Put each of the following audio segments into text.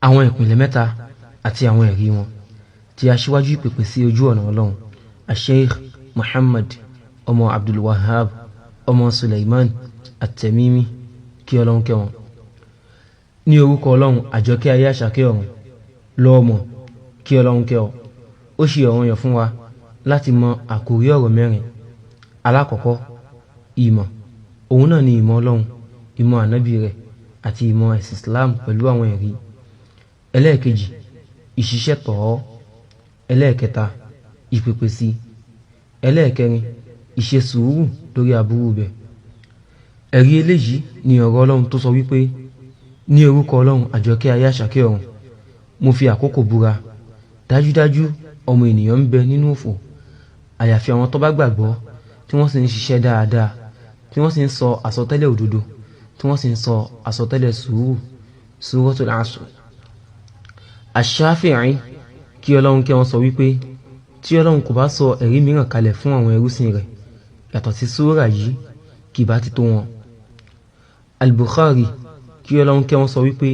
Àwọn ìpìlẹ̀ mẹ́ta àti àwọn ẹ̀rí wọn tí aṣíwájú ìpèpè sí ojú ọ̀nà Ọlọ́run, Asheikh Muhammad ọmọ Abdul Wahhab ọmọ Suleiman At-Tamimi, kí Ọlọ́run kẹ́ wọn. Ní orúkọ Ọlọ́run, àjọkẹ́ ayé, àṣàkẹ́ ọ̀run, lọ́ọ̀mọ̀ kí Ọlọ́run kẹ́ ọ. Ó ṣe ọ̀ranyàn fún wa láti mọ àkórí ọ̀rọ̀ mẹ́rin. Alákọ̀ọ́kọ́, ìmọ̀. Òun náà ni ìmọ̀ Ọlọ́run, ìmọ̀ ànábì rẹ̀ àti ìmọ̀ ẹ̀sìn Islam pẹ̀lú àwọn ẹ̀rí. Ẹlẹ́ẹ̀kejì, ìṣiṣẹ́ tọ̀ ọ́. Ẹlẹ́ẹ̀kẹta, ìpèpè sí. Ẹlẹ́ẹ̀kẹrin, ìṣe sùúrù lórí aburú bẹ̀. Ẹ̀rí eléyìí ni ọ̀rọ̀ Ọlọ́run tó sọ wípé, ní orúkọ Ọlọ́run, àjọkẹ́ ayé, àṣàkẹ́ ọ̀run, mo fi àkókò búra, dájúdájú ọmọ ènìyàn ń bẹ nínú òfò, àyàfi àwọn tó bá gbàgbọ́, tí wọ́n sì ń ṣiṣẹ́ dáadáa, tí wọ́n sì ń sọ àsọtẹ́lẹ̀ òdodo, tí wọ́n sì ń sọ àsọtẹ́lẹ̀ sùúrù. Suratul Asr. Ash-Shafi'i, kí Ọlọ́run kẹ́ wọn, sọ wípé tí Ọlọ́run kò bá sọ ẹ̀rí mìíràn kalẹ̀ fún àwọn ẹrúsìn rẹ̀ yàtọ̀ sí súrà yìí, kì bá ti tó wọn. Al-Bukhari, kí Ọlọ́run kẹ́ wọn, sọ wípé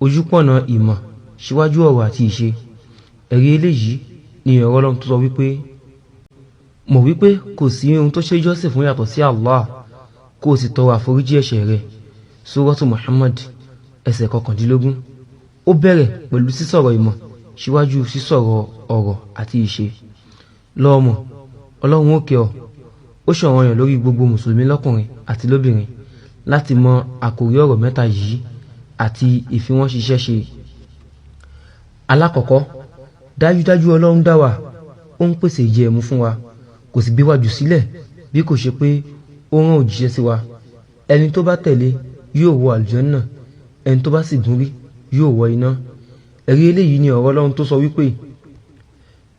ojúpọ̀nà ìmọ̀ síwájú ọ̀rọ̀ àti ìṣe. Ẹ̀rí eléyìí ni ọ̀rọ̀ Ọlọ́run tó sọ wípé, mọ̀ wípé kò sí ohun tó ṣe jọ́sìn fún yàtọ̀ sí Allah, kó o sì tọrọ àforíjì ẹ̀ṣẹ̀ rẹ̀. Suratu Muhammad, ẹsẹ̀ 19. Ó bẹ̀rẹ̀ pẹ̀lú sísọ̀rọ̀ ìmọ̀ síwájú sísọ̀rọ̀ ọ̀rọ̀ àti ìṣe. Lọ́ọ̀mọ̀, Ọlọ́run ó kẹ́ ọ. Ó ṣọ̀ranyàn lórí gbogbo mùsùlùmí lọ́kùnrin àti lóbìnrin láti mọ àkòrí ọ̀rọ̀ mẹ́ta yìí àti ìfiwọ́n ṣiṣẹ́ ṣe. Alákọ̀ọ́kọ́, dájúdájú Ọlọ́run dá wa, ó ń pèsè ìjẹ ẹ̀mú fún wa, kò sì gbé wa jù sílẹ̀ bí kò ṣe pé ó rán òjíṣẹ́ sí wa. Ẹni tó bá tẹ̀lé yóò wọ àlùjánnà, ẹni tó bá sì gúnrí yóò wọ iná. Ẹ̀rí eléyìí ni ọ̀rọ̀ Ọlọ́run tó sọ wípé,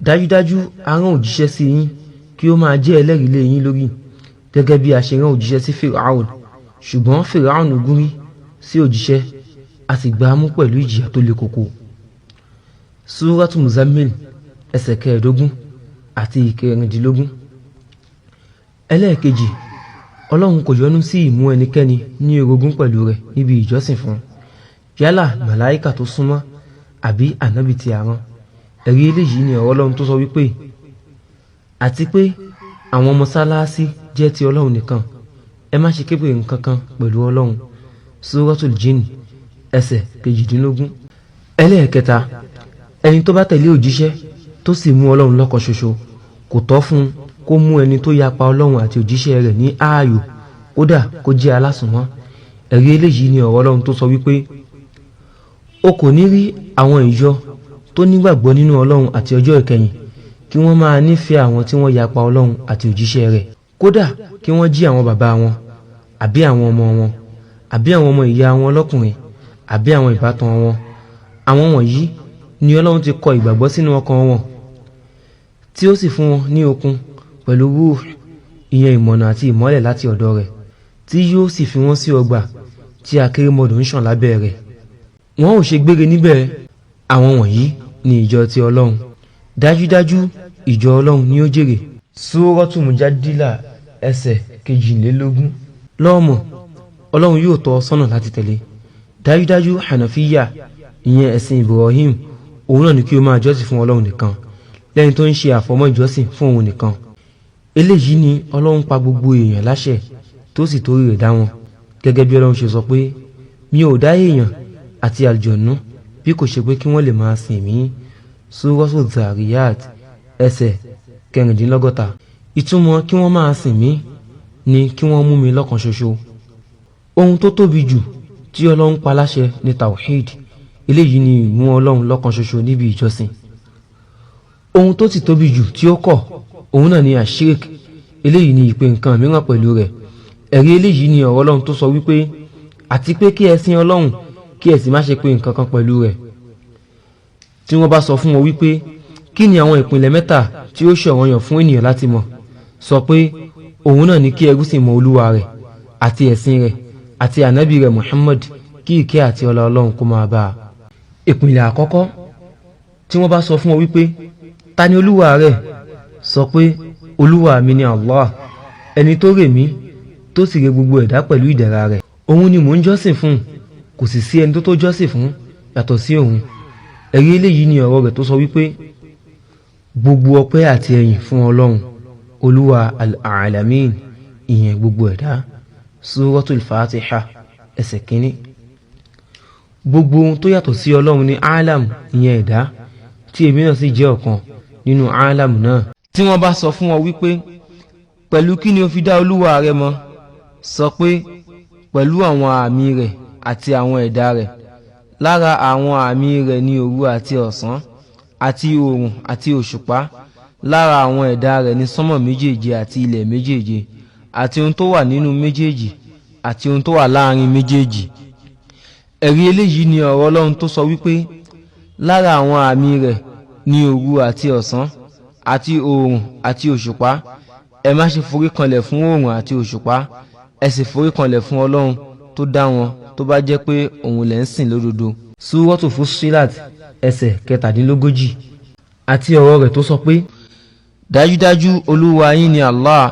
dájúdájú a rán òjíṣẹ́ sí yín kí ó máa jẹ́ ẹlẹ́rìí lé yín lórí, gẹ́gẹ́ bí a ṣe rán òjíṣẹ́ sí Firaun. Ṣùgbọ́n Firaun gúnrí sí òjíṣẹ́, a sì gbá a mú pẹ̀lú ìjìyà tó le koko. Suratu Muzammil, ẹsẹ̀ 15 àti 16. Ẹlẹ́ẹ̀kejì, Ọlọ́run kò yọ́nú sí ìmú ẹnikẹ́ni ní orogún pẹ̀lú rẹ̀ níbi ìjọsìn fún, yálà màláìkà tó súnmọ́ àbí ànábì tí a rán. Ẹ̀rí eléyìí ni ọ̀rọ̀ Ọlọ́run tó sọ wípé, àti pé àwọn mọ́sálásí jẹ́ ti Ọlọ́run nìkan, ẹ má ṣe képe nǹkan kan pẹ̀lú Ọlọ́run. Suratul Jinn, ẹsẹ̀ 18. Ẹlẹ́ẹ̀kẹta, ẹni tó bá tẹ̀lé òjíṣẹ́ tó sì mú Ọlọ́run lọ́kan ṣoṣo, kò tọ́ fún un kó mú ẹni tó yapa Ọlọ́run àti òjíṣẹ́ rẹ̀ ní ààyò, kódà kó jẹ́ alásùnmọ́. Ẹ̀rí eléyìí ni ọ̀rọ̀ Ọlọ́run tó sọ wípé, o kò ní rí àwọn ìjọ tó nígbàgbọ́ nínú Ọlọ́run àti ọjọ́ ìkẹyìn kí wọ́n máa nífẹ̀ẹ́ àwọn tí wọ́n yapa Ọlọ́run àti òjíṣẹ́ rẹ̀, kódà kí wọ́n jí àwọn bàbá wọn àbí àwọn ọmọ wọn àbí àwọn ọmọ ìyá wọn lọ́kùnrin àbí àwọn ìbátan wọn. Àwọn wọ̀nyí ni Ọlọ́run ti kọ ìgbàgbọ́ sínú ọkàn wọn, tí ó sì fún wọn ní okun pẹ̀lú rúùh, ìyẹn ìmọ̀nà àti ìmọ́lẹ̀ láti ọ̀dọ̀ rẹ̀, tí yóò sì fi wọ́n sí ọgbà tí akérèmọdò ń ṣàn lábẹ́ rẹ̀. Wọn ò ṣe gbére níbẹ̀. Àwọn wọ̀nyí ni ìjọ ti Ọlọ́run. Dájúdájú ìjọ Ọlọ́run ni ó jèrè. Súrọ́tù Mujadila, ẹsẹ̀ 22. Lọ́mọ̀, Ọlọ́run yóò tọ́ ọ sọ́nà láti tẹ̀lé. Dájúdájú Hànàfíyà, ìyẹn ẹ̀sìn Ibrahim, òun náà ni kí o máa jọ́sìn fún Ọlọ́run nìkan lẹ́yìn tó ń ṣe àfọmọ́ ìjọsìn fún òun nìkan. Eléyìí ni Ọlọ́run pa gbogbo èèyàn láṣẹ tó sì torí rẹ̀ dá wọn, gẹ́gẹ́ bí Ọlọ́run ṣe sọ pé, mi ò dá èèyàn àti àlùjọ̀nú bí kò ṣe pé kí wọ́n lè máa sìn mí. Súrọ́tù Zariyat, ẹsẹ̀ 56. Ìtumọ̀ kí wọ́n máa sìn mí ni kí wọ́n mú mi lọ́kan ṣoṣo. Ohun tó tóbi jù tí Ọlọ́run pa láṣẹ ni tawhid. Eléyìí ni ìmú Ọlọ́run lọ́kan ṣoṣo níbi ìjọsìn. Ohun tó sì tóbi jù tí ó kọ̀, òun náà ni ashirik. Eléyìí ni ìpè nǹkan mìíràn pẹ̀lú rẹ̀. Ẹ̀rí eléyìí ni ọ̀rọ̀ Ọlọ́run tó sọ wípé, àti pé kí ẹ sìn Ọlọ́run, kí ẹ sì má ṣe pé nǹkan kan pẹ̀lú rẹ̀. Tí wọ́n bá sọ fún wọn wípé, kí ni àwọn ìpìlẹ̀ mẹ́ta tí ó ṣọ̀ranyàn fún ènìyàn láti mọ̀? Sọ pé, òun náà ni kí ẹrú sì mọ Olúwa rẹ̀ àti ẹ̀sìn rẹ̀ àti ànábì rẹ̀ Muhammad, kí ìkẹ́ àti ọlá Ọlọ́run kó máa bá a. Ìpìlẹ̀ àkọ́kọ́, tí wọ́n bá sọ fún wọn wípé, ta ni Olúwa rẹ̀? Sọ pé, Olúwa mi ni Allah, ẹni tó rè mí, tó sì rè gbogbo ẹ̀dá pẹ̀lú ìdẹ̀ra rẹ̀. Òun ni mò ń jọ́sìn fún, kò sì sí ẹni tó tó jọ́sìn fún yàtọ̀ sí òun. Ẹ̀rí eléyìí ni ọ̀rọ̀ rẹ̀ tó sọ wípé gbogbo ọpẹ́ àti ẹ̀yìn fún Ọlọ́run, Olúwa al-alamin, ìyẹn gbogbo ẹ̀dá. Suratul Fatiha, ẹsẹ̀ kínní. Gbogbo ohun tó yàtọ̀ sí Ọlọ́run ní alam, ìyẹn ẹ̀dá, tí èmi náà sì jẹ́ ọ̀kan nínú alam náà. Tí wọ́n bá sọ fún ọ wípé pẹ̀lú kí ni o fi dá Olúwa rẹ mọ̀, sọ pé pẹ̀lú àwọn àmì rẹ̀ àti àwọn ẹ̀dá rẹ̀. Lára àwọn àmì rẹ̀ ní òru àti ọ̀sán àti oòrùn àti òṣùpá. Lára àwọn ẹ̀dá rẹ̀ ní sánmọ̀ méjèèje àti ilẹ̀ méjèèje àti ohun tó wà nínú méjèèjì àti ohun tó wà láàrin méjèèjì. Ẹ̀rí eléyìí ni ọ̀rọ̀ Ọlọ́run tó sọ wípé lára àwọn àmì rẹ̀ ní òru àti ọ̀sán àti oòrùn àti òṣùpá. Ẹ má ṣe forí kanlẹ̀ fún oòrùn àti òṣùpá, ẹ sì forí kanlẹ̀ fún Ọlọ́run tó dá wọn, tó bá jẹ́ pé òun lẹ̀ ń sìn lódodo. Súrọ́tù Fussilat, ẹsẹ̀ 37. Àti ọ̀rọ̀ rẹ̀ tó sọ pé dájúdájú Olúwa yín ni Allah,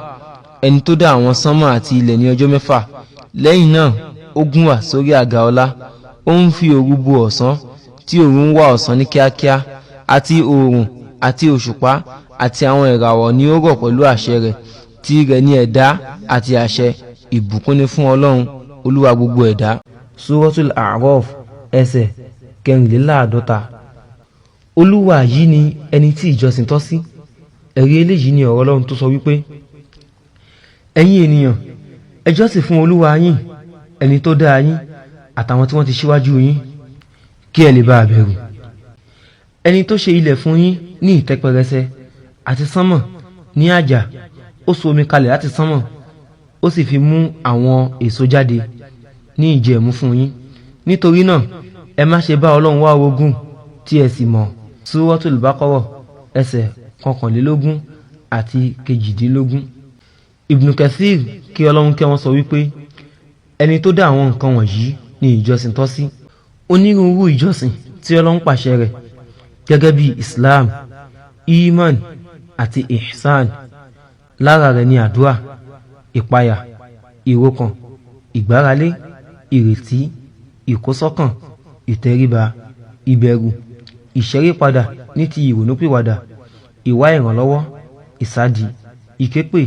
ẹni tó dá àwọn sánmọ̀ àti ilẹ̀ ní ọjọ́ 6, lẹ́yìn náà ó gún wà sórí àga ọlá. Ó ń fi òru bo ọ̀sán, tí òru ń wá ọ̀sán ní kíákíá, àti oòrùn àti òṣùpá àti àwọn ìràwọ̀ ní ó rọ̀ pẹ̀lú àṣẹ rẹ̀. Tí rẹ̀ ní ẹ̀dá àti àṣẹ. Ìbùkún ni fún Ọlọ́run, Olúwa gbogbo ẹ̀dá. Suratul A'raf, ẹsẹ̀ 54. Olúwa yìí ni ẹni tí ìjọsìn tọ́ sí. Ẹ̀rí eléyìí ni ọ̀rọ̀ Ọlọ́run tó sọ wípé ẹ̀yin ènìyàn, ẹ jọ́sìn fún Olúwa yín, ẹni tó dá yín àtàwọn tí wọ́n ti ṣíwájú yín, kí ẹ lè bá a bẹ̀rù. Ẹni tó ṣe ilẹ̀ fún yín ní ìtẹ́pẹrẹsẹ àti sánmọ̀ ní àjà, ó so omi kalẹ̀ láti sánmọ̀, ó sì fi mú àwọn èso jáde ní ìjẹ̀mú fún yín. Nítorí náà ẹ má ṣe bá Ọlọ́run wá orogún tí ẹ sì mọ̀. Suratul Baqarah, ẹsẹ̀ 21 àti 18. Ibn Kathir, kí Ọlọ́run kẹ́ wọn, sọ wípé ẹni tó dá àwọn nǹkan wọ̀nyí ní ìjọsìn tọ́ sí. Onírúurú ìjọsìn tí Ọlọ́run pàṣẹ rẹ̀ gẹ́gẹ́ bí Islam, Iman àti Ihsan. Lára rẹ̀ ní àdúrà, ìpayà, ìrokàn, ìgbáralé, ìrètí, ìkósọ́kàn, ìtẹríba, ìbẹ̀rù, ìṣẹ́rípadà ní ti ìrònúpìwàdà, ìwá ìrànlọ́wọ́, ìsádi, ìképè,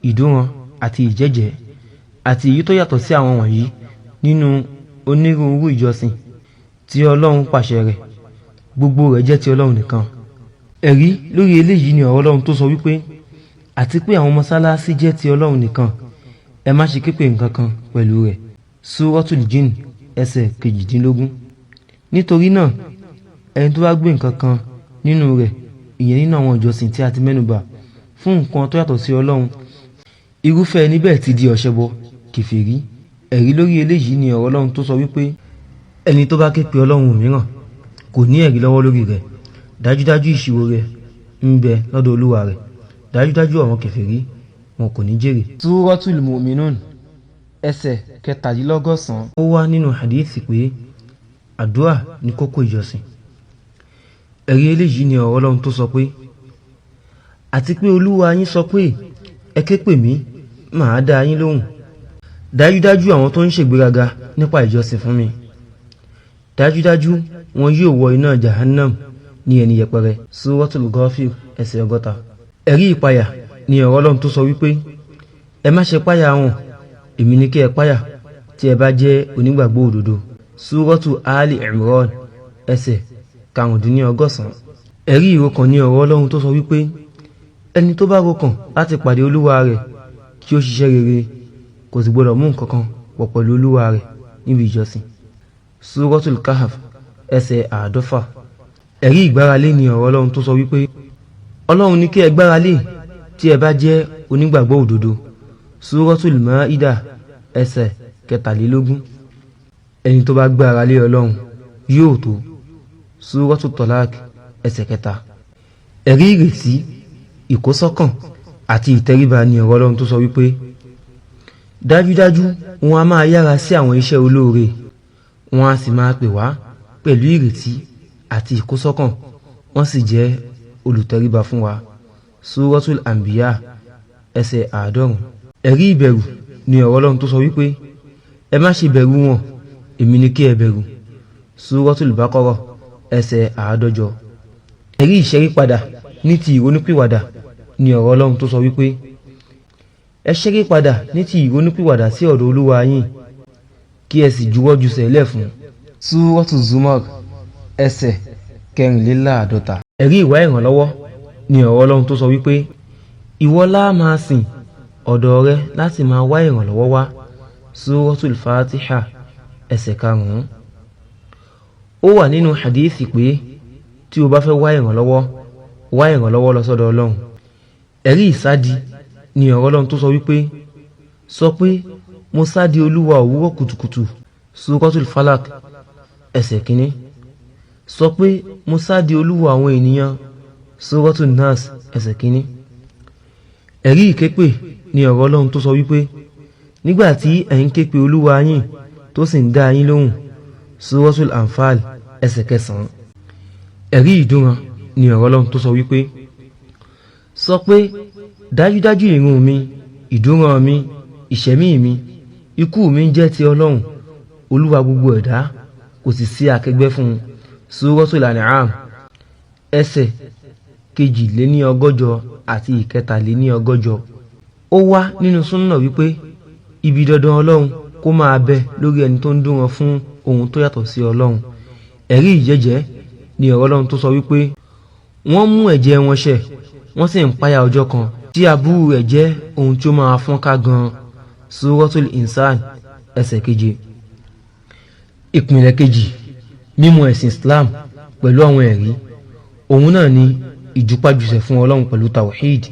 ìdúnran àti ìjẹ́jẹ́, àti èyí tó yàtọ̀ sí àwọn wọ̀nyí nínú onírúurú ìjọsìn tí Ọlọ́run pàṣẹ rẹ̀. Gbogbo rẹ̀ jẹ́ ti Ọlọ́run nìkan. Ẹ̀rí lórí eléyìí ni ọ̀rọ̀ Ọlọ́run tó sọ wípé àti pé àwọn mọ́sálásí jẹ́ ti Ọlọ́run nìkan, ẹ má ṣe képe nǹkan kan pẹ̀lú rẹ̀. Suratul Jinn, ẹsẹ̀ 18. Nítorí náà ẹni tó bá gbé nǹkan kan nínú rẹ̀, ìyẹn nínú àwọn ìjọsìn tí a ti mẹ́nubà, fún nǹkan tó yàtọ̀ sí Ọlọ́run, irúfẹ́ ẹni bẹ́ẹ̀ ti di ọ̀ṣẹbọ, kèfèrí. Ẹ̀rí lórí eléyìí ni ọ̀rọ̀ Ọlọ́run tó sọ wípé ẹni tó bá ké pe Ọlọ́run mìíràn kò ní ẹ̀rí lọ́wọ́ lórí rẹ̀, dájúdájú ìṣirò rẹ̀ ń bẹ lọ́dọ̀ Olúwa rẹ̀, dájúdájú àwọn kèfèrí wọn kò ní jèrè. Suratul Mu'minun, ẹsẹ̀ 87. Ó wá nínú hadithi pé àdúrà ní kókó ìjọsìn. Ẹ̀rí eléyìí ni ọ̀rọ̀ Ọlọ́run tó sọ pé àti pé Olúwa yín sọ pé ẹ ké pè mí, màá dá yín lóhùn. Dájúdájú àwọn tó ń ṣègbéraga nípa ìjọsìn fún mi, dájúdájú wọn yóò wọ iná Jahannam ní ẹni yẹpẹrẹ. Suratul Ghafir, ẹsẹ̀ 60. Ẹ̀rí ìpayà ni ọ̀rọ̀ Ọlọ́run tó sọ wípé ẹ má ṣe páyà wọn, èmi ni kí ẹ páyà tí ẹ bá jẹ́ onígbàgbọ́ òdodo. Súrọ́tù Ali Imran, ẹsẹ̀ 95. Ẹ̀rí ìrokàn ni ọ̀rọ̀ Ọlọ́run tó sọ wípé ẹni tó bá rokàn láti pàdé Olúwa rẹ̀ kí ó ṣiṣẹ́ rere, kò sì gbọdọ̀ mú nǹkan kan pọ̀ pẹ̀lú Olúwa rẹ̀ níbi ìjọsìn. Súrọ́tù Kahf, ẹsẹ̀ 50. Ẹ̀rí ìgbáralé ni ọ̀rọ̀ Ọlọ́run tó sọ wípé Ọlọ́run ní kí ẹ gbáralé tí ẹ bá jẹ́ onígbàgbọ́ òdodo. Súrọ́tù Maida, ẹsẹ̀ 23. Ẹni tó bá gbáralé Ọlọ́run yóò tó. Súrọ́tù Tọ́lák, ẹsẹ̀ 3. Ẹ̀rí ìrètí, ìkósọ́kàn àti ìtẹríba ni ọ̀rọ̀ Ọlọ́run tó sọ wípé dájúdájú wọn a máa yára sí àwọn iṣẹ́ olóore, wọn a sì máa pè wá pẹ̀lú ìrètí àti ìkósọ́kàn, wọ́n sì jẹ́ olùtẹríba fún wa. Súrọ́tù Anbiya, ẹsẹ̀ 90. Ẹ̀rí ìbẹ̀rù ni ọ̀rọ̀ Ọlọ́run tó sọ wípé ẹ má ṣe bẹ̀rù wọn, èmi ni kí ẹ bẹ̀rù. Suratul Baqarah, ẹsẹ̀ 150. Ẹ̀rí ìṣẹ́rípadà ní ti ìrònúpìwàdà ni ọ̀rọ̀ Ọlọ́run tó sọ wípé, ẹ ṣẹ́rípadà ní ti ìrònúpìwàdà sí ọ̀dọ̀ Olúwa yín, kí ẹ sì juwọ́ jùsẹ̀ lẹ̀ fún. Suratu Zumar, ẹsẹ̀ 54. Ẹ̀rí ìwá ìrànlọ́wọ́ ni ọ̀rọ̀ Ọlọ́run tó sọ wípé, ìwọ la máa sìn, ọ̀dọ̀ rẹ láti máa wá ìrànlọ́wọ́ wá. Suratul Fatiha, ẹsẹ̀ 5. Ó wà nínú hadithi pé tí o bá fẹ́ wá ìrànlọ́wọ́, wá ìrànlọ́wọ́ lọ sọ́dọ̀ Ọlọ́run. Ẹ̀rí ìsádi ni ọ̀rọ̀ Ọlọ́run tó sọ wípé, sọ pé mo sádi Olúwa òwúrọ̀ kùtùkùtù. Suratul Falak, ẹsẹ̀ 1. Sọ pé mo sádi Olúwa àwọn ènìyàn. Suratul Nas, ẹsẹ̀ 1. Ẹ̀rí ìképè ni ọ̀rọ̀ Ọlọ́run tó sọ wípé, nígbà tí ẹ̀ ń képe Olúwa yín tó sì ń dá yín lóhùn. Suratul Anfal, ẹsẹ̀ 9. Ẹ̀rí ìdúnran ni ọ̀rọ̀ Ọlọ́run tó sọ wípé, sọ pé dájúdájú ìrun mi, ìdúnran mi, ìṣẹ̀mí mi, ikú mi jẹ́ ti Ọlọ́run, Olúwa gbogbo ẹ̀dá, kò sì sí akẹgbẹ́ fún un. Suratul An'am, ẹsẹ̀ 182 àti 183. Ó wá nínú súnnà wípé ibi dandan Ọlọ́run kó máa bẹ lórí ẹni tó ń dúnran fún ohun tó yàtọ̀ sí Ọlọ́run. Ẹ̀rí ìjẹ́jẹ́ ni ọ̀rọ̀ Ọlọ́run tó sọ wípé, wọ́n mú ẹ̀jẹ̀ wọn ṣẹ, wọ́n sì ń páyà ọjọ́ kan tí aburú rẹ̀ jẹ́ ohun tí ó máa fọ́n ká gan-an. Suratul Insan, ẹsẹ̀ 7. Ìpìlẹ̀ kejì, mímọ̀ ẹ̀sìn Islam pẹ̀lú àwọn ẹ̀rí, òun náà ni ìjúpájúṣe fún Ọlọ́run pẹ̀lú tawhid,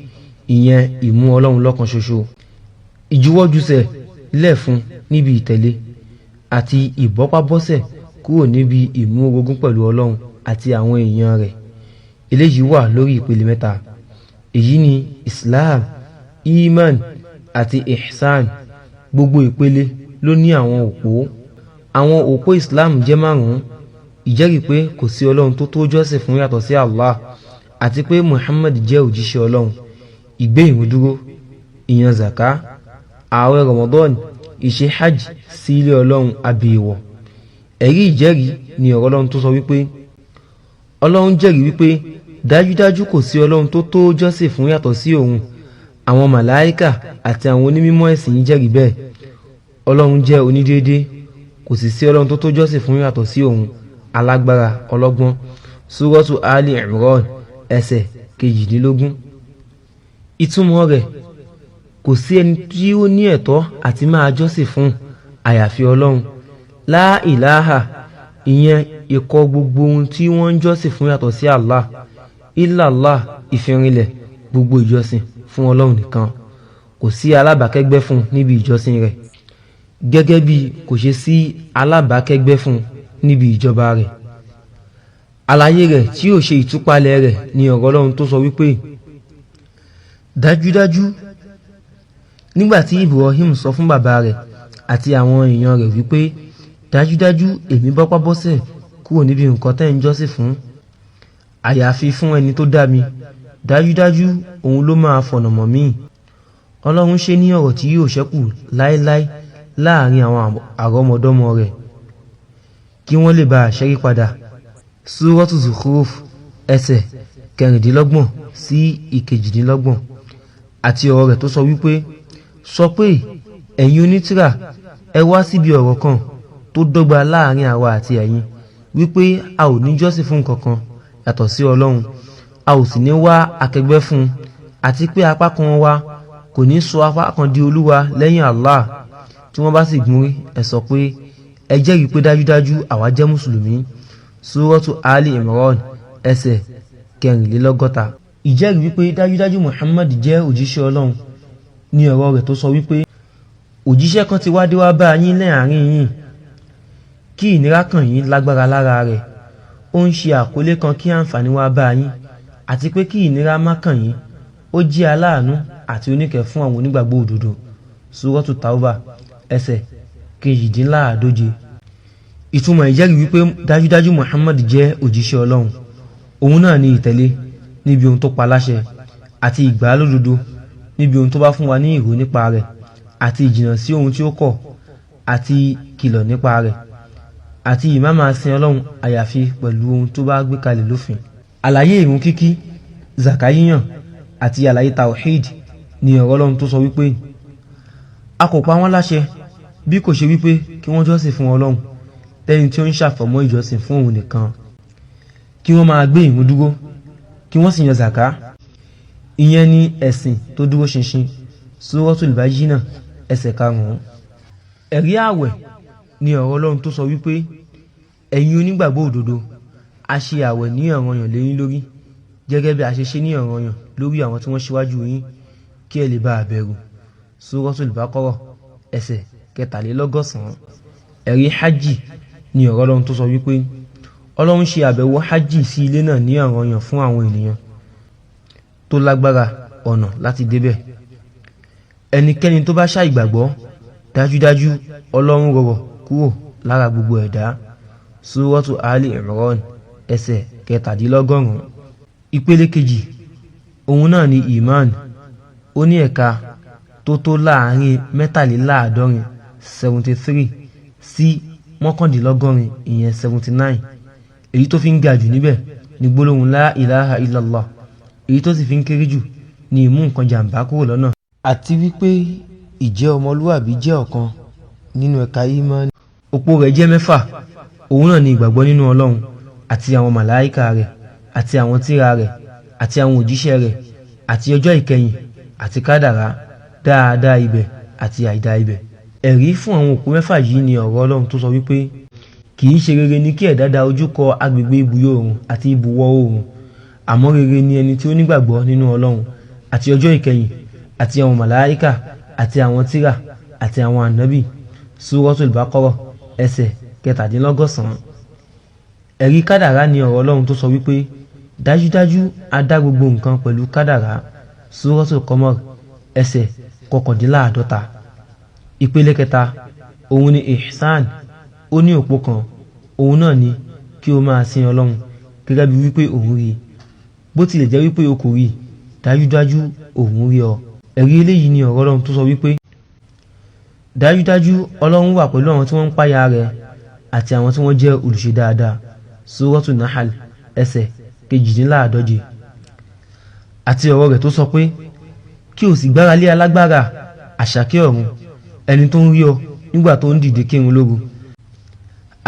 ìyẹn ìmú Ọlọ́run lọ́kan ṣoṣo, ìjuwọ́júṣe lẹ̀ fún níbi ìtẹ̀lé, àti ìbọ́pábọ́sẹ̀ kúrò níbi ìmú orogún pẹ̀lú Ọlọ́run àti àwọn èèyàn rẹ̀. Eléyìí wà lórí ìpele mẹ́ta. Èyí ni Islam, Iman àti Ihsan. Gbogbo ìpele ló ní àwọn òpó. Àwọn òpó Islam jẹ́ 5: ìjẹ́rìí pé kò sí Ọlọ́run tó tó jọ́sìn fún yàtọ̀ sí Allah, àti pé Muhammad jẹ́ òjíṣẹ́ Ọlọ́run, ìgbé ìrun dúró, ìyan zaka, ààwẹ̀ Ramadan, ìṣe hajj sí ilé Ọlọ́run abèèwọ̀. Ẹ̀rí ìjẹ́rìí ni ọ̀rọ̀ Ọlọ́run tó sọ wípé, Ọlọ́run jẹ́rìí wípé dájúdájú kò sí Ọlọ́run tó tó jọ́sìn fún yàtọ̀ sí òun. Àwọn màláíkà àti àwọn onímọ̀ ẹ̀sìn jẹ́rìí bẹ́ẹ̀. Ọlọ́run jẹ́ onídéédé, kò sì sí Ọlọ́run tó tó jọ́sìn fún yàtọ̀ sí òun, alágbára, ọlọ́gbọ́n. Suratu Ali Imran, ẹsẹ̀ 18. Ìtumọ̀ rẹ̀, kò sí ẹni tí ó ní ẹ̀tọ́ àti máa jọ́sìn fún àyàfi Ọlọ́run. La ilaha, ìyẹn ìkọ̀ gbogbo ohun tí wọ́n ń jọ́sìn fún yàtọ̀ sí Allah. Illallah, ìfirinlẹ̀ gbogbo ìjọsìn fún Ọlọ́run nìkan, kò sí alábàákẹ́gbẹ́ fún níbi ìjọsìn rẹ̀, gẹ́gẹ́ bí kò ṣe sí alábàákẹ́gbẹ́ fún níbi ìjọba rẹ̀. Àlàyé rẹ̀ tí yóò ṣe ìtúpalẹ̀ rẹ̀ ni ọ̀rọ̀ Ọlọ́run tó sọ wípé, dájúdájú nígbà tí Ibrahim sọ fún bàbá rẹ̀ àti àwọn èèyàn rẹ̀ wípé, dájúdájú èmi bọ́pá bọ́sẹ̀ kúrò níbi nǹkan tẹ́ ń jọ́sìn fún, àyàfi fún ẹni tó dá mi, dájúdájú òun ló máa fọ̀nà mọ̀ mí. Ọlọ́run ṣe ní ọ̀rọ̀ tí yóò ṣẹ́kù láéláé láàrin àwọn àrọ́mọdọ́mọ rẹ̀, kí wọ́n lè bá a ṣẹ́rí padà. Suratu Zukhruf, ẹsẹ̀ 26 sí 28. Àti ọ̀rọ̀ rẹ̀ tó sọ wípé, sọ pé ẹ̀yin onítìrà, ẹ wá síbi ọ̀rọ̀ kan tó dọ́gba láàrin àwa àti ẹ̀yin, wípé a ò ní jọ́sìn fún nǹkan kan yàtọ̀ sí Ọlọ́run, a ò sì ní wá akẹgbẹ́ fún un, àti pé apá kan wa kò ní sọ apá kan di Olúwa lẹ́yìn Allah. Tí wọ́n bá sì gúnrí, ẹ sọ pé ẹ jẹ́rìí pé dájúdájú àwa jẹ́ mùsùlùmí. Suratu Ali Imran, ẹsẹ̀ 64. Ìjẹ́rìí wípé dájúdájú Muhammad jẹ́ òjíṣẹ́ Ọlọ́run ní ọ̀rọ̀ rẹ̀ tó sọ wípé, òjíṣẹ́ kan ti wá dé wá bá yín láàrin yín, kí ìnira kàn yín lágbára lára rẹ̀, ó ń ṣe àkọlé kan kí àǹfààní wá bá yín, àti pé kí ìnira má kàn yín. Ó jẹ́ aláàánú àti oníkẹ́ fún àwọn onígbàgbọ́ òdodo. Suratu Tauba, ẹsẹ̀ 148. Ìtumọ̀ ìjẹ́rìí wípé dájúdájú Muhammad jẹ́ òjíṣẹ́ Ọlọ́run, òun náà ni ìtẹ̀lé níbi ohun tó pa láṣẹ, àti ìgbà lódodo níbi ohun tó bá fún wa ní ìró nípa rẹ̀, àti ìjìnà sí ohun tí ó kọ̀ àti kìlọ̀ nípa rẹ̀. Àti ìmá máa sin Ọlọ́run àyàfi pẹ̀lú ohun tó bá gbé kalẹ̀ lófin. Àlàyé ìrun kíkí, zaka yíyàn àti àlàyé tawhid ni ọ̀rọ̀ Ọlọ́run tó sọ wípé a kò pa wọ́n láṣẹ bí kò ṣe wípé kí wọ́n jọ́sìn fún Ọlọ́run lẹ́ni tí ó ń ṣàfọ̀mọ́ ìjọsìn fún òun nìkan, kí wọ́n máa gbé ìrun dúró, kí wọ́n sì yan zaka. Ìyẹn ni ẹ̀sìn tó dúró ṣinṣin. Suratul Bayyinah ẹsẹ̀ 5. Ẹ̀rí ààwẹ̀ ni ọ̀rọ̀ Ọlọ́run tó sọ wípé ẹ̀yin onígbàgbọ́ òdodo, a ṣe ààwẹ̀ ní ọ̀ranyàn lé yín lórí gẹ́gẹ́ bí a ṣe ṣe ní ọ̀ranyàn lórí àwọn tí wọ́n ṣíwájú yín, kí ẹ lè bá a bẹ̀rù. Suratul Baqarah ẹsẹ̀ 183. Ẹ̀rí hajj ni ọ̀rọ̀ Ọlọ́run tó sọ wípé Ọlọ́run ṣe àbẹ̀wò hajj sí ilé náà ní ọ̀ranyàn fún àwọn ènìyàn tó lágbára ọ̀nà láti débẹ̀. Ẹnikẹ́ni tó bá ṣàìgbàgbọ́, dájúdájú Ọlọ́run rọ̀rọ̀ kúrò lára gbogbo ẹ̀dá. Suratu Ali Imran ẹsẹ̀ 97. Ìpele kejì, òun náà ni iman. Ó ní ẹ̀ka tó tó láàrin 73 73 sí 89, ìyẹn 79. Èyí tó fi ń ga jù níbẹ̀ ni gbólóhùn la ilaha illallah. Èyí tó sì fi ń kéré jù ni ìmú nǹkan jàǹbá kúrò lọ́nà. Àti wípé ìjẹ́ ọmọlúwàbí jẹ́ ọ̀kan nínú ẹ̀ka ìmánì. Òpó rẹ̀ jẹ́ 6. Òun náà ni ìgbàgbọ́ nínú Ọlọ́run àti àwọn màláíkà rẹ̀ àti àwọn tírà rẹ̀ àti àwọn òjíṣẹ́ rẹ̀ àti ọjọ́ ìkẹyìn àti kádàrá, dáadáa ibẹ̀ àti àìdá ibẹ̀. Ẹ̀rí fún àwọn òpó 6 yìí ni ọ̀rọ̀ Ọlọ́run tó sọ wípé kì í ṣe rere ni kí ẹ̀dá da ojú kọ agbègbè ibùyọ oòrùn àti ibùwọ̀ oòrùn, àmọ́ rere ni ẹni tí ó nígbàgbọ́ nínú Ọlọ́run àti ọjọ́ ìkẹyìn àti àwọn màláíkà àti àwọn tírà àti àwọn ànábì. Suratul Baqarah ẹsẹ̀ 197. Ẹ̀rí kádàrá ni ọ̀rọ̀ Ọlọ́run tó sọ wípé dájúdájú a dá gbogbo nǹkan pẹ̀lú kádàrá. Suratul Qamar ẹsẹ̀ 49. Ìpele kẹta, òun ni ihsan. Ó ní òpó kan, òun náà ni kí o máa sin Ọlọ́run gẹ́gẹ́ bí wípé òun rí i, bó tilẹ̀ jẹ́ wípé o kò rí i, dájúdájú òun rí ọ. Ẹ̀rí eléyìí ni ọ̀rọ̀ Ọlọ́run tó sọ wípé dájúdájú Ọlọ́run wà pẹ̀lú àwọn tí wọ́n ń páyà rẹ̀ àti àwọn tí wọ́n jẹ́ olùṣe dáadáa. Suratul Nahl ẹsẹ̀ 148. Àti ọ̀rọ̀ rẹ̀ tó sọ pé kí o sì gbára lé alágbára àṣàkẹ́ ọ̀run, ẹni tó ń rí ọ nígbà tó ń dìde kírun lóru,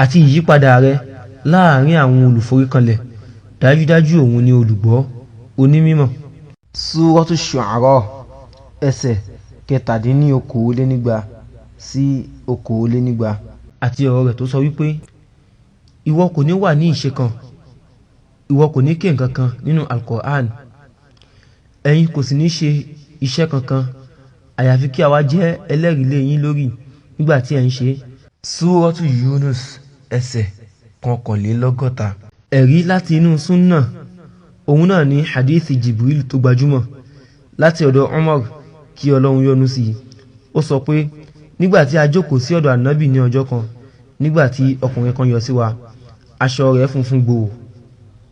àti ìyípadà rẹ̀ láàrin àwọn olùforíkanlẹ̀, dájúdájú òun ni olùgbọ́ onímọ̀. Suratu Shu'ara ẹsẹ̀ 217 sí 220. Àti ọ̀rọ̀ rẹ̀ tó sọ wípé ìwọ kò ní wà ní ìṣe kan, ìwọ kò ní ké nǹkan kan nínú Al-Qur'an, ẹ̀yin kò sì ní ṣe iṣẹ́ kankan àyàfi kí àwa jẹ́ ẹlẹ́rìí lé yín lórí nígbà tí ẹ̀ ń ṣe. Suratu Yunus ẹsẹ̀ 151. Ẹ̀rí láti inú súnnà, òun náà ni hadithi Jibril tó gbajúmọ̀ láti ọ̀dọ̀ Umar, kí Ọlọ́run yọ́nú sí i. Ó sọ pé nígbà tí a jókòó sí ọ̀dọ̀ ànábì ní ọjọ́ kan, nígbà tí ọkùnrin kan yọ sí wa, aṣọ rẹ̀ funfun gbòò,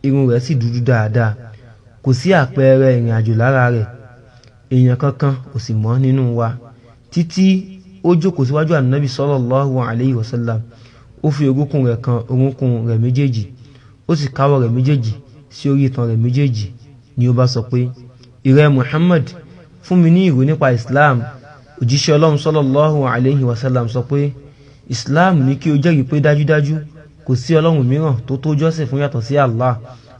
irun rẹ̀ sì dúdú dáadáa, kò sí àpẹẹrẹ ìrìn àjò lára rẹ̀, èèyàn kankan ò sì mọ̀ nínú wa, títí ó jókòó síwájú ànábì sallallahu alayhi wa sallam. Ó fi orúnkún rẹ̀ kan orúnkún rẹ̀ méjèèjì, ó sì káwọ́ rẹ̀ méjèèjì sí orí itan rẹ̀ méjèèjì, ni ó bá sọ pé ìrẹ Muhammad, fún mi ní ìró nípa Islam. Òjíṣẹ́ Ọlọ́run sallallahu alayhi wa sallam sọ pé Islam ní kí o jẹ́rìí pé dájúdájú kò sí Ọlọ́run mìíràn tó tó jọ́sìn fún yàtọ̀ sí Allah,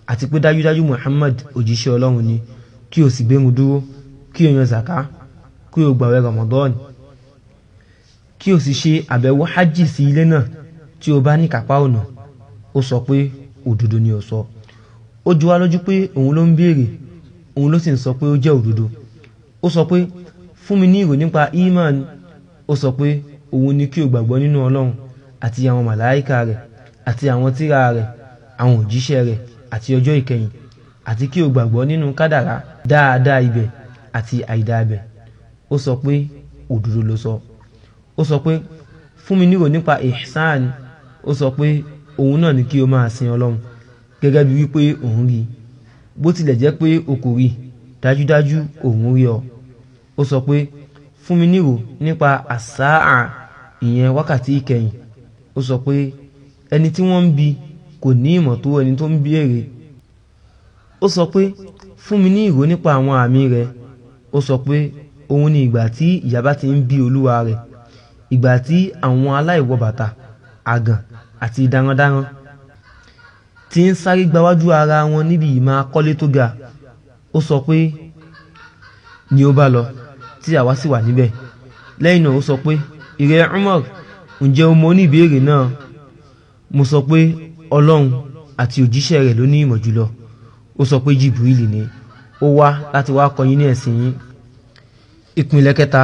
àti pé dájúdájú Muhammad òjíṣẹ́ Ọlọ́run ni, kí o sì gbérun dúró, kí o yan zaka, kí o gbàwẹ̀ Ramadan, kí o sì ṣe àbẹ̀wò hajj sí ilé náà tí o bá ní kápá ọ̀nà. Ó sọ pé òdodo ni ó sọ. Ó jọ wá lójú pé òun ló ń béèrè, òun ló sì ń sọ pé ó jẹ́ òdodo. Ó sọ pé fún mi ní ìró nípa iman. Ó sọ pé òun ni kí o gbàgbọ́ nínú Ọlọ́run àti àwọn màláíkà rẹ̀ àti àwọn tírà rẹ̀, àwọn òjíṣẹ́ rẹ̀ àti ọjọ́ ìkẹyìn, àti kí o gbàgbọ́ nínú kádàrá, dáadáa ibẹ̀ àti àìdá ibẹ̀. Ó sọ pé òdodo ló sọ. Ó sọ pé fún mi ní ìró nípa ihsan. Ó sọ pé òun náà ni kí o máa sin Ọlọ́run gẹ́gẹ́ bí wípé òun rí i, bó tilẹ̀ jẹ́ pé o kò rí i, dájúdájú òun rí ọ. Ó sọ pé fún mi ní ìró nípa àsáà, ìyẹn wákàtí ìkẹyìn. Ó sọ pé Ẹni tí wọ́n ń bi kò ní ìmọ̀ tó ẹni tó ń béèrè. Ó sọ pé, fún mi ní ìró nípa àwọn àmì rẹ̀. Ó sọ pé, òun ni ìgbà tí ìyà bá ti ń bí olúwa rẹ̀, ìgbà tí àwọn aláìwọ bàtà, àgàn àti darandaran tí ń sáré gbáwájú ara wọn níbi ìmọ̀ akọ́lé tó ga. Ó sọ pé, ni ó bá lọ, tí àwa sì wà níbẹ̀. Lẹ́yìn náà ó sọ pé, ìrẹ Umar, ǹjẹ́ o mọ oníbéèrè náà? Mo sọ pé, Ọlọ́run àti òjíṣẹ́ rẹ̀ ló ní ìmọ̀ jùlọ. Ó sọ pé Jibril ni, ó wá láti wá kọ́ yín ní ẹ̀sìn yín. Ìpìlẹ̀ kẹta,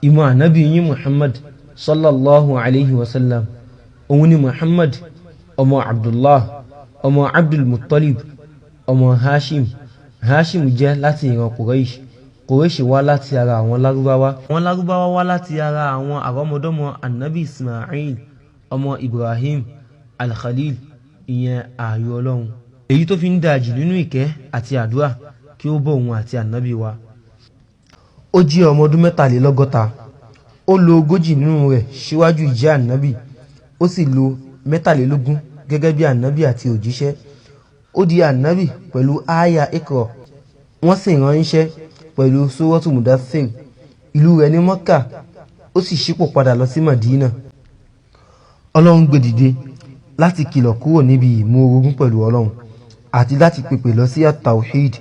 ìmọ̀ ànábì yín Muhammad sallallahu alayhi wa sallam. Òun ni Muhammad ọmọ Abdullah ọmọ Abdul Muttalib ọmọ Hashim. Hashim jẹ́ láti ìran Quraysh. Quraysh wá láti ara àwọn Lárúbáwá. Àwọn Lárúbáwá wá láti ara àwọn àrọ́mọdọ́mọ ànábì Ismail ọmọ Ibrahim al-Khalil, ìyẹn ààyò Ọlọ́run. Èyí tó fi ń dáa jù nínú ìkẹ́ àti àdúrà kí ó bọ̀ òun àti ànábì wa. Ó jẹ́ ọmọ ọdún 63. Ó lo 40 nínú rẹ̀ síwájú ìjẹ́ ànábì. Ó sì lo 23 gẹ́gẹ́ bí ànábì àti òjíṣẹ́. Ó di ànábì pẹ̀lú aya Iqra. Wọ́n sì ránṣẹ́ pẹ̀lú Suratu Mudaththir. Ìlú rẹ̀ ní Mọ́kà, ó sì ṣípò padà lọ sí Mádínà. Ọlọ́run gbé dìde láti kìlọ̀ kúrò níbi ìmú orogún pẹ̀lú Ọlọ́run àti láti pèpè lọ sí at-tawhid,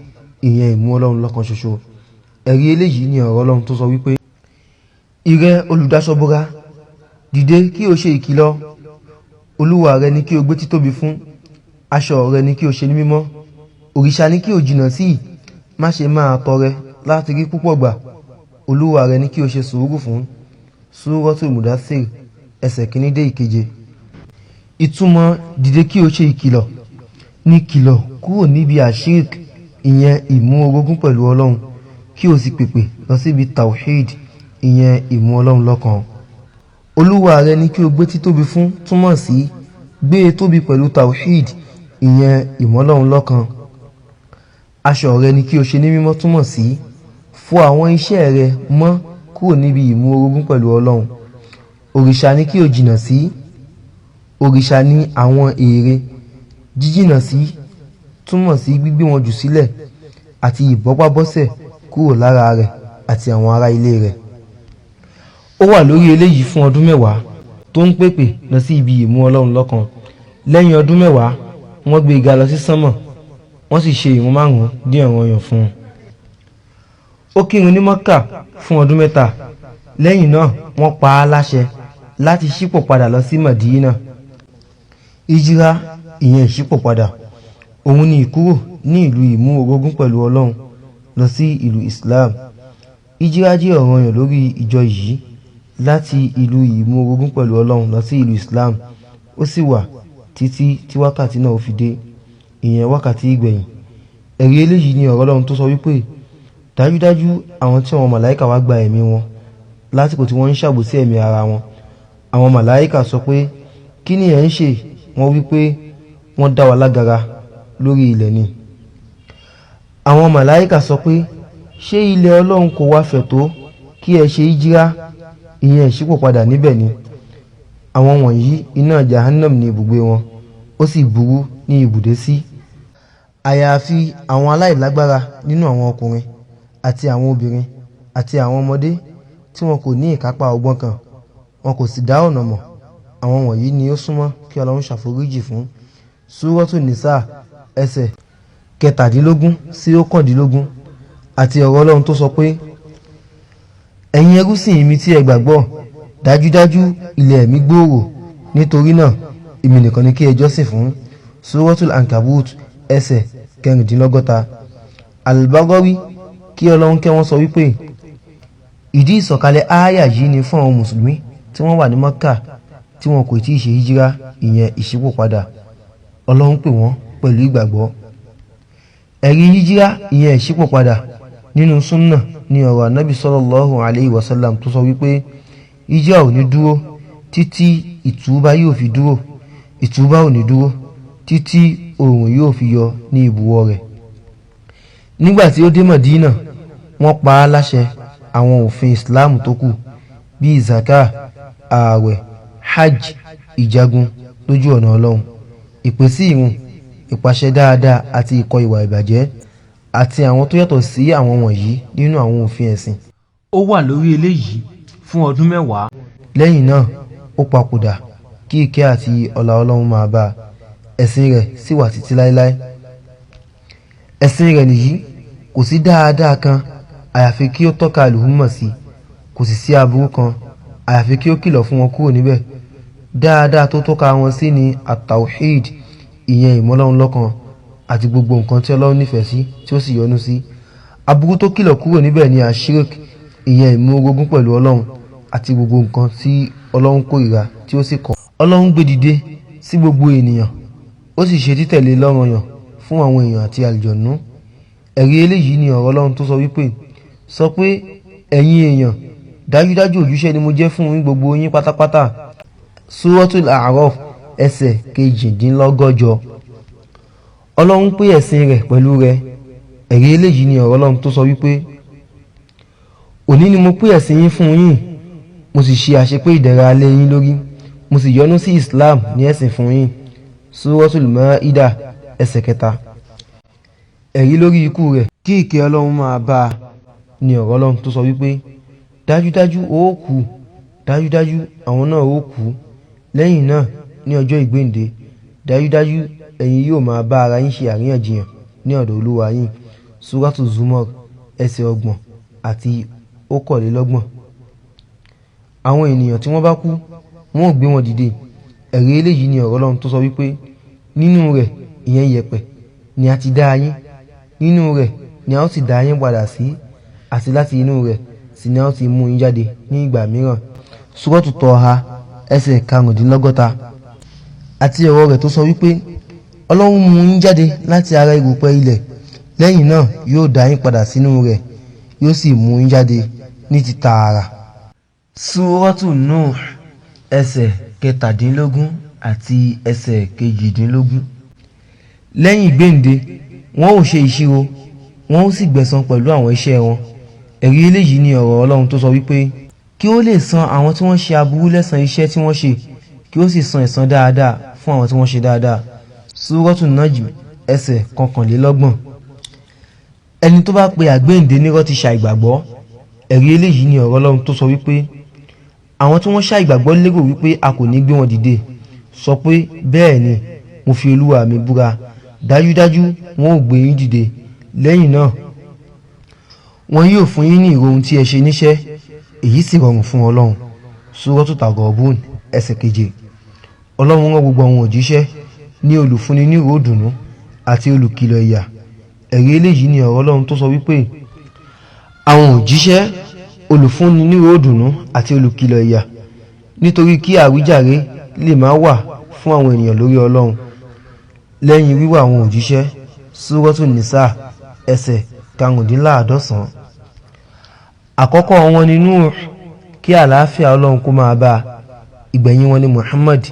ìyẹn ìmú Ọlọ́run lọ́kan ṣoṣo. Ẹ̀rí eléyìí ni ọ̀rọ̀ Ọlọ́run tó sọ wípé, ìrẹ olùdáṣọ́búra, dìde kí o ṣe ìkìlọ̀. Olúwa rẹ ni kí o gbé títóbi fún, aṣọ rẹ ni kí o ṣe ní mímọ́, òrìṣà ni kí o jìnnà sí, má ṣe máa tọrẹ láti rí púpọ̀ gbà. Olúwa rẹ ni kí o ṣe sùúrù fún. Suratul Mudaththir, ẹsẹ̀ kìíní dé ìkeje. Ìtumọ̀ dìde kí o ṣe ìkìlọ̀ ní kìlọ̀ kúrò níbi àṣírík, ìyẹn ìmú orogún pẹ̀lú Ọlọ́run, kí o sì pèpè lọ síbi tawhid, ìyẹn ìmú Ọlọ́run lọ́kan. Olúwa rẹ ni kí o gbé títóbi fún túmọ̀ sí gbé e tóbi pẹ̀lú tawhid, ìyẹn ìmú Ọlọ́run lọ́kan. Aṣọ rẹ ni kí o ṣe ní mímọ́ túmọ̀ sí fọ àwọn iṣẹ́ rẹ mọ́ kúrò níbi ìmú orogún pẹ̀lú Ọlọ́run. Òrìṣà ni kí o jìnnà sí. Òrìṣà ni àwọn ère. Jíjìnnà sí túmọ̀ sí gbígbé wọn jù sílẹ̀ àti ìbọ́pábọ́sẹ̀ kúrò lára rẹ̀ àti àwọn ará ilé rẹ̀. Ó wà lórí eléyìí fún ọdún 10 tó ń pèpè lọ sí ibi ìmú Ọlọ́run lọ́kan. Lẹ́yìn ọdún 10, wọ́n gbé e ga lọ sí sánmọ̀, wọ́n sì ṣe ìrun 5 ní ọ̀ranyàn fún un. Ó kírun ní Mọ́kà fún ọdún 3. Lẹ́yìn náà wọ́n pa á láṣẹ láti ṣípò padà lọ sí Mádínà. Ìjírá, ìyẹn ìṣípò padà, òun ni ìkúrò ní ìlú ìmú orogún pẹ̀lú Ọlọ́run lọ sí ìlú Islam. Ìjírá jẹ́ ọ̀ranyàn lórí ìjọ yìí láti ìlú ìmú orogún pẹ̀lú Ọlọ́run lọ sí ìlú Islam. Ó sì wà títí tí wákàtí náà ó fi dé, ìyẹn wákàtí ìgbẹ̀yìn. Ẹ̀rí eléyìí ni ọ̀rọ̀ Ọlọ́run tó sọ wípé, dájúdájú àwọn tí àwọn màláíkà wá gba ẹ̀mí wọn lásìkò tí wọ́n ń ṣàbòsí ẹ̀mí ara wọn. Àwọn màláíkà sọ pé, kí ni ẹ̀ ń ṣe? Wọ́n wí pé wọ́n dá wa lágara lórí ilẹ̀ ni. Àwọn màláíkà sọ pé, ṣé ilẹ̀ Ọlọ́run kò wá fẹ̀ tó kí ẹ ṣe ìjírá, ìyẹn ìṣípò padà níbẹ̀ ni? Àwọn wọ̀nyí iná Jahannam ní ibùgbé wọn, ó sì burú ní ibùdó sí. Àyàfi àwọn aláìlágbára nínú àwọn ọkùnrin àti àwọn obìnrin àti àwọn ọmọdé tí wọn kò ní ìkápá ọgbọ́n kan, wọn kò sì dá ọ̀nà mọ̀. Àwọn wọ̀nyí ni ó súnmọ́ kí Ọlọ́run ṣàforíjì fún. Suratu Nisa, ẹsẹ̀ 17 sí 19, àti ọ̀rọ̀ Ọlọ́run tó sọ pé, ẹ̀yin ẹrúsìn mi tí ẹ gbàgbọ́, dájúdájú ilẹ̀ mi gbòòrò, nítorí náà èmi nìkan ni kí ẹ jọ́sìn fún. Suratul Ankabut, ẹsẹ̀ 46. Al-Baghawi, kí Ọlọ́run kẹ́ wọn, sọ wípé ìdí ìsọ̀kalẹ̀ ááyà yìí ni fún àwọn mùsùlùmí tí wọ́n wà ní Mọ́kà tí wọn kò tí ì ṣe hijira, ìyẹn ìṣípò padà. Ọlọ́run pè wọ́n pẹ̀lú ìgbàgbọ́. Ẹ̀rí hijira, ìyẹn ìṣípò padà, nínú súnnà ní ọ̀rọ̀ Ànábì sallallahu alayhi wa sallam tó sọ wípé hijira ò ní dúró títí ìtúbá yóò fi dúró, ìtúbá ò ní dúró títí oòrùn yóò fi yọ ní ibùwọ̀ rẹ̀. Nígbà tí ó dé Mádínà, wọ́n pa á láṣẹ àwọn òfin Islam tó kù bíi zaka, ààwẹ̀, hajj, ìjagun lójú ọ̀nà Ọlọ́run, ìpè sí ìrun, ìpàṣẹ dáadáa àti ìkọ̀ ìwà ìbàjẹ́, àti àwọn tó yàtọ̀ sí àwọn wọ̀nyí nínú àwọn òfin ẹ̀sìn. Ó wà lórí eléyìí fún ọdún 10. Lẹ́yìn náà ó papòdà, kí ìkẹ́ àti ọlá Ọlọ́run máa bá a, ẹ̀sìn rẹ̀ sì wà títí láéláé. Ẹ̀sìn rẹ̀ nìyí, kò sí dáadáa kan àyàfi kí ó tọ́ka àlùhúmọ̀ sí, kò sì sí aburú kan àyàfi kí ó kìlọ̀ fún wọn kúrò níbẹ̀. Dáadáa tó tọ́ka wọn sí ni at-tawhid, ìyẹn ìmọ̀ Ọlọ́run lọ́kan àti gbogbo nǹkan tí Ọlọ́run nífẹ̀ẹ́ sí tí ó sì yọ́nú sí. Aburú tó kìlọ̀ kúrò níbẹ̀ ni ashirk, ìyẹn ìmú orogún pẹ̀lú Ọlọ́run àti gbogbo nǹkan tí Ọlọ́run kórìíra tí ó sì kọ̀. Ọlọ́run gbé dìde sí gbogbo ènìyàn, ó sì ṣe títẹ̀lé lọ́ranyàn fún àwọn èèyàn àti àlùjọ̀nnú. Ẹ̀rí eléyìí ni ọ̀rọ̀ Ọlọ́run tó sọ wípé, sọ pé ẹ̀yin èèyàn, dájúdájú òjíṣẹ́ ni mo jẹ́ fún yín gbogbo yín pátápátá. Suratul A'raf ẹsẹ̀ 168. Ọlọ́run pé ẹ̀sìn rẹ̀ pẹ̀lú rẹ̀. Ẹ̀rí eléyìí ni ọ̀rọ̀ Ọlọ́run tó sọ wípé, òní ni mo pé ẹ̀sìn yín fún yín, mo sì ṣe àṣepé ìdẹ̀ra lé yín lórí, mo sì yọ́nú sí Islam ní ẹ̀sìn fún yín. Suratul Ma'idah ẹsẹ̀ 3. Ẹ̀rí lórí ikú rẹ̀, kí ìkẹ́ Ọlọ́run máa bá a, ni ọ̀rọ̀ Ọlọ́run tó sọ wípé, dájúdájú ó kú, dájúdájú àwọn náà ó kú, lẹ́yìn náà ní ọjọ́ ìgbéǹde, dájúdájú ẹ̀yin yóò máa bá ara yín ṣe àríyànjiyàn ní ọ̀dọ̀ Olúwa yín. Suratu Zumar ẹsẹ̀ 30 àti 31. Àwọn ènìyàn tí wọ́n bá kú, wọn ò gbé wọn dìde. Ẹ̀rí eléyìí ni ọ̀rọ̀ Ọlọ́run tó sọ wípé, nínú rẹ̀, ìyẹn yẹ̀pẹ̀, ni a ti dá yín, nínú rẹ̀ ni a ó sì dá yín padà sí, àti láti inú rẹ̀ sì ni a ó ti mú yín jáde ní ìgbà mìíràn. Suratu Taha ẹsẹ̀ 65. Àti ọ̀rọ̀ rẹ̀ tó sọ wípé, Ọlọ́run mú yín jáde láti ara erùpẹ̀ ilẹ̀, lẹ́yìn náà yóò dá yín padà sínú rẹ̀, yóò sì mú yín jáde ní ti tààrà. Suratu Nuh ẹsẹ̀ 17 àti ẹsẹ̀ 18. Lẹ́yìn ìgbéǹde, wọn ó ṣe ìṣirò, wọn ó sì gbẹ̀san pẹ̀lú àwọn iṣẹ́ wọn. Ẹ̀rí eléyìí ni ọ̀rọ̀ Ọlọ́run tó sọ wípé, kí ó lè san àwọn tí wọ́n ṣe aburú lẹ́san iṣẹ́ tí wọ́n ṣe, kí ó sì san ẹ̀san dáadáa fún àwọn tí wọ́n ṣe dáadáa. Suratu Najm ẹsẹ̀ 31. Ẹni tó bá pe àgbéǹde nírọ́ ti ṣàìgbàgbọ́. Ẹ̀rí eléyìí ni ọ̀rọ̀ Ọlọ́run tó sọ wípé, àwọn tí wọ́n ṣàìgbàgbọ́ lérò wípé a kò ní gbé wọn dìde. Sọ pé bẹ́ẹ̀ ni, mo fi Olúwa mi búra, dájúdájú wọn ò gbé yín dìde. Lẹ́yìn náà wọn yóò fún yín ní ìró ohun tí ẹ ṣe níṣẹ́, èyí sì rọrùn fún Ọlọ́run. Suratu Taghabun ẹsẹ̀ 7. Ọlọ́run rán gbogbo àwọn òjíṣẹ́ ní olùfúnni ní ìró ìdùnnú àti olùkìlọ̀ ìyà. Ẹ̀rí eléyìí ni ọ̀rọ̀ Ọlọ́run tó sọ wípé, àwọn òjíṣẹ́ olùfúnni ní ìró ìdùnnú àti olùkìlọ̀ ìyà, nítorí kí àwíjàre lè má wà fún àwọn ènìyàn lórí Ọlọ́run lẹ́yìn wíwá àwọn òjíṣẹ́. Suratu Nisa ẹsẹ̀ 95. Àkọ́kọ́ wọn ni Nuh, kí àlàáfíà Ọlọ́run kó máa bá a. Ìgbẹ̀yìn wọn ni Muhammad,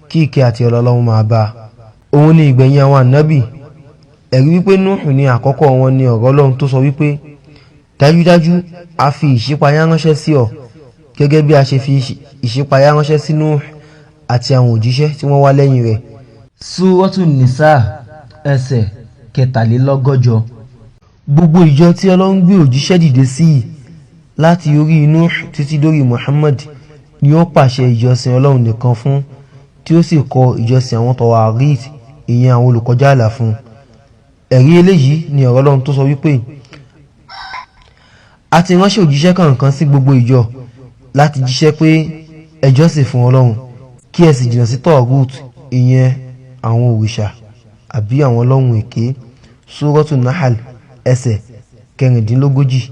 kí ìkẹ́ àti ọlá Ọlọ́run máa bá a. Òun ni ìgbẹ̀yìn àwọn ànábì. Ẹ̀rí wípé Nuh ni àkọ́kọ́ wọn ni ọ̀rọ̀ Ọlọ́run tó sọ wípé, dájúdájú a fi ìṣípayá ránṣẹ́ sí ọ gẹ́gẹ́ bí a ṣe fi ìṣípayá ránṣẹ́ sí Nuh àti àwọn òjíṣẹ́ tí wọ́n wá lẹ́yìn rẹ̀. Suratu Nisa ẹsẹ̀ 163. Gbogbo ìjọ tí Ọlọ́run gbé òjíṣẹ́ dìde sí láti orí Nuh títí dórí Muhammad ni ó pàṣẹ ìjọsìn Ọlọ́run nìkan fún, tí ó sì kọ ìjọsìn àwọn Tawarit, ìyẹn àwọn olùkọjá àlà fún. Ẹ̀rí eléyìí ni ọ̀rọ̀ Ọlọ́run tó sọ wípé, a ti ránṣẹ́ òjíṣẹ́ kọ̀ọ̀kan sí gbogbo ìjọ láti jíṣẹ́ pé ẹ jọ́sìn fún Ọlọ́run, kí ẹ sì jìnnà sí Taghut, ìyẹn àwọn òrìṣà àbí àwọn ọlọ́run èké. Suratu Nahl ẹsẹ̀ 36.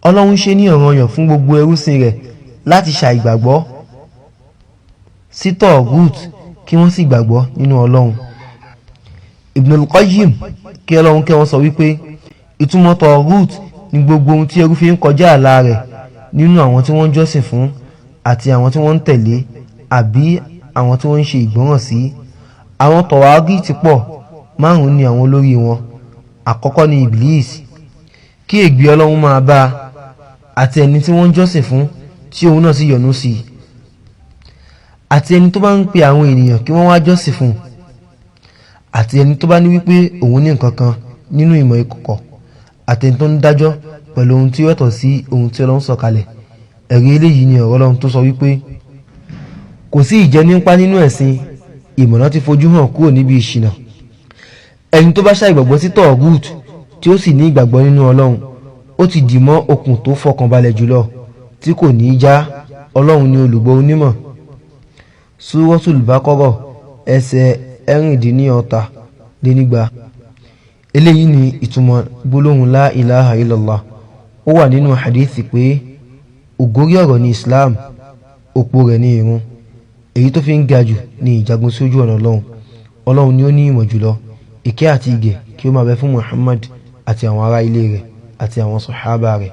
Ọlọ́run ṣe ní ọ̀ranyàn fún gbogbo ẹrúsìn rẹ̀ láti ṣàìgbàgbọ́ sí Taghut kí wọ́n sì gbàgbọ́ nínú Ọlọ́run. Ibn al-Qayyim, kí Ọlọ́run kẹ́ wọn, sọ wípé ìtumọ̀ Taghut ní gbogbo ohun tí ẹrú fi ń kọjá àlà rẹ̀ nínú àwọn tí wọ́n ń jọ́sìn fún àti àwọn tí wọ́n ń tẹ̀lé àbí àwọn tí wọ́n ń ṣe ìgbọ́ràn sí. Àwọn Tawagit ti pọ̀, 5 ni àwọn olórí wọn. Àkọ́kọ́ ni Iblis, kí ègbé Ọlọ́run máa bá a, àti ẹni tí wọ́n ń jọ́sìn fún tí òun náà sì yọ́nú sí i, Àti ẹni tó bá ń pe àwọn ènìyàn kí wọ́n wá jọ́sìn fún un, àti ẹni tó bá ní wípé òun ní nǹkan kan nínú ìmọ̀ ìkọ̀kọ̀, àti ẹni tó ń dájọ́ pẹ̀lú ohun tí ó yàtọ̀ sí ohun tí Ọlọ́run sọ kalẹ̀. Ẹ̀rí eléyìí ni ọ̀rọ̀ Ọlọ́run tó sọ wípé kò sí ìjẹnípá nínú ẹ̀sìn, ìmọ̀nà ti fojú hàn kúrò níbi ìṣìnà. Ẹni tó bá ṣàìgbàgbọ́ sí tọ̀gùt tí ó sì ní ìgbàgbọ́ nínú Ọlọ́run, ó ti dì mọ́ okùn tó fọkànbalẹ̀ jùlọ tí kò ní í já. Ọlọ́run ni olùgbọ́, onímọ̀. Súrọ́tùl Bákọ́rọ̀, ẹsẹ̀ 246. Eléyìí ni ìtumọ̀ gbólóhùn la ilaha illallah. Ó wà nínú hadithi pé ògórí ọ̀rọ̀ ní Islam, òpó rẹ̀ ní irun, èyí tó fi ń ga jù ní ìjagun sí ojú ọ̀nà Ọlọ́run. Ọlọ́run ni ó ní ìmọ̀ jùlọ. Ìkẹ́ àti ìgẹ̀ kí ó máa bẹ fún Muhammad àti àwọn ará ilé rẹ̀ àti àwọn sọ̀hábà rẹ̀.